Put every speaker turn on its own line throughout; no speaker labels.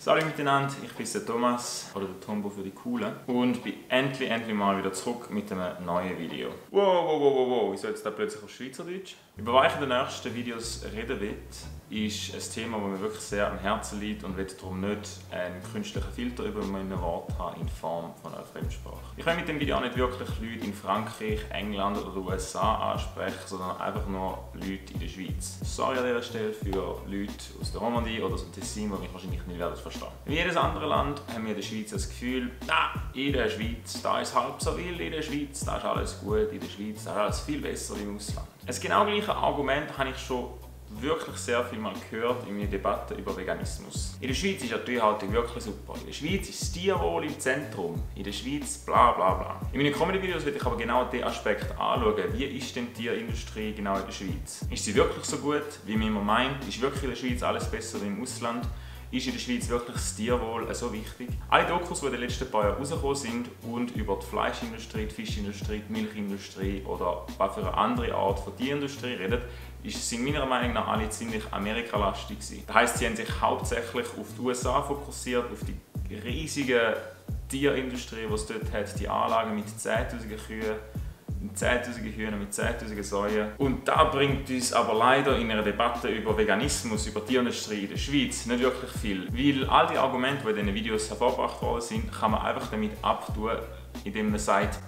Salut miteinander, ich bin der Thomas oder der Tombo für die Coolen und bin endlich mal wieder zurück mit einem neuen Video. Wow, wieso jetzt da plötzlich auf Schweizerdeutsch? Über was ich in den nächsten Videos reden will, ist ein Thema, das mir wirklich sehr am Herzen liegt und will darum nicht einen künstlichen Filter über meine Worte haben in Form von einer Fremdsprache. Ich will mit dem Video auch nicht wirklich Leute in Frankreich, England oder den USA ansprechen, sondern einfach nur Leute in der Schweiz. Sorry an dieser Stelle für Leute aus der Romandie oder aus dem Tessin, die mich wahrscheinlich nicht verstehen. Wie jedes andere Land haben wir in der Schweiz das Gefühl, in der Schweiz, da ist halb so wild, in der Schweiz, da ist alles gut, in der Schweiz, da ist alles viel besser wie im Ausland. Das genau gleiche Argument habe ich schon wirklich sehr viel mal gehört in meinen Debatten über Veganismus. In der Schweiz ist ja die Tierhaltung wirklich super. In der Schweiz ist das Tierwohl im Zentrum. In der Schweiz bla bla bla. In meinen Comedy-Videos werde ich aber genau diesen Aspekt anschauen. Wie ist denn die Tierindustrie genau in der Schweiz? Ist sie wirklich so gut, wie man immer meint? Ist wirklich in der Schweiz alles besser wie im Ausland? Ist in der Schweiz wirklich das Tierwohl so wichtig? Alle Dokus, die in den letzten paar Jahren rausgekommen sind und über die Fleischindustrie, die Fischindustrie, die Milchindustrie oder was für eine andere Art von Tierindustrie reden, sind meiner Meinung nach alle ziemlich amerikalastig gewesen. Das heisst, sie haben sich hauptsächlich auf die USA fokussiert, auf die riesige Tierindustrie, die es dort hat, die Anlagen mit 10'000 Kühen, mit 10'000 Hühnern, mit 10'000 Säuen. Und das bringt uns aber leider in einer Debatte über Veganismus, über Tierindustrie in der Schweiz nicht wirklich viel. Weil all die Argumente, die in diesen Videos hervorgebracht worden sind, kann man einfach damit abtun, indem man sagt,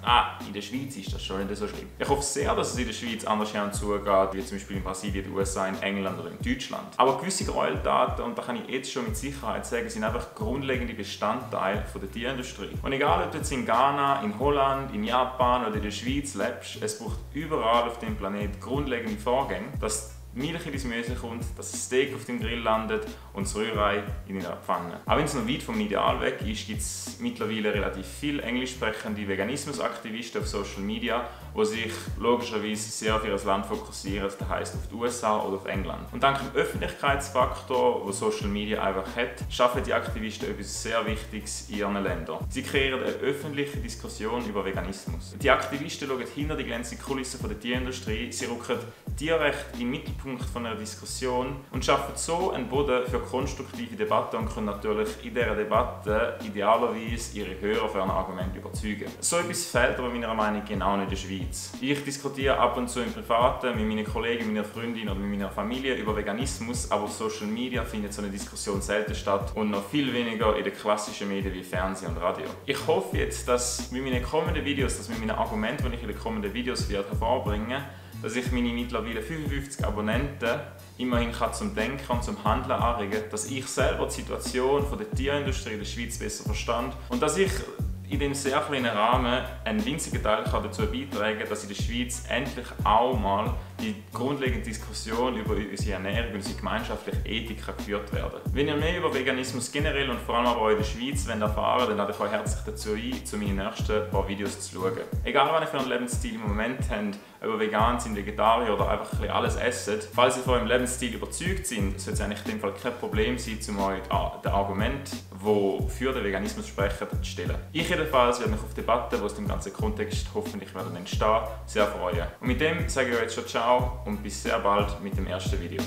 in der Schweiz ist das schon nicht so schlimm. Ich hoffe sehr, dass es in der Schweiz anders zugeht, wie zum Beispiel in Brasilien, den USA, in England oder in Deutschland. Aber gewisse Gräueltaten, und da kann ich jetzt schon mit Sicherheit sagen, sind einfach grundlegende Bestandteile der Tierindustrie. Und egal, ob du jetzt in Ghana, in Holland, in Japan oder in der Schweiz lebst, es braucht überall auf dem Planeten grundlegende Vorgänge, dass Milch in dein Müsli kommt, dass ein Steak auf dem Grill landet und das Rührei in einer Pfanne. Auch wenn es noch weit vom Ideal weg ist, gibt es mittlerweile relativ viele englisch sprechende Veganismusaktivisten auf Social Media, die sich logischerweise sehr auf ihr Land fokussieren, das heisst auf die USA oder auf England. Und dank dem Öffentlichkeitsfaktor, den Social Media einfach hat, schaffen die Aktivisten etwas sehr Wichtiges in ihren Ländern. Sie kreieren eine öffentliche Diskussion über Veganismus. Die Aktivisten schauen hinter die glänzende Kulisse der Tierindustrie, sie rücken Tierrecht im Mittelpunkt von einer Diskussion und schaffen so einen Boden für konstruktive Debatten und können natürlich in dieser Debatte idealerweise ihre Hörer für ein Argument überzeugen. So etwas fehlt aber meiner Meinung nach genau nicht in der Schweiz. Ich diskutiere ab und zu im Privaten mit meinen Kollegen, meiner Freundin oder mit meiner Familie über Veganismus, aber auf Social Media findet so eine Diskussion selten statt und noch viel weniger in den klassischen Medien wie Fernsehen und Radio. Ich hoffe jetzt, dass mit meinen kommenden Videos, dass mit meinen Argumenten, die ich in den kommenden Videos hervorbringen, dass ich meine mittlerweile 55 Abonnenten immerhin zum Denken und zum Handeln anregen, dass ich selber die Situation der Tierindustrie in der Schweiz besser verstand und dass ich in dem sehr kleinen Rahmen einen winzigen Teil dazu beitragen kann, dass in der Schweiz endlich auch mal die grundlegende Diskussion über unsere Ernährung und unsere gemeinschaftliche Ethik geführt werden. Wenn ihr mehr über Veganismus generell und vor allem aber auch in der Schweiz erfahren wollt, dann lade ich euch herzlich dazu ein, zu meinen nächsten paar Videos zu schauen. Egal was ihr für einen Lebensstil im Moment habt, ob ihr vegan sind, Vegetarier oder einfach ein bisschen alles esst, falls ihr von eurem Lebensstil überzeugt sind, sollte es eigentlich in dem Fall kein Problem sein, um euch das Argument, das für den Veganismus sprechen, zu stellen. Ich jedenfalls werde mich auf Debatten, die aus dem ganzen Kontext hoffentlich werden entstehen, sehr freuen. Und mit dem sage ich euch jetzt schon ciao und bis sehr bald mit dem ersten Video.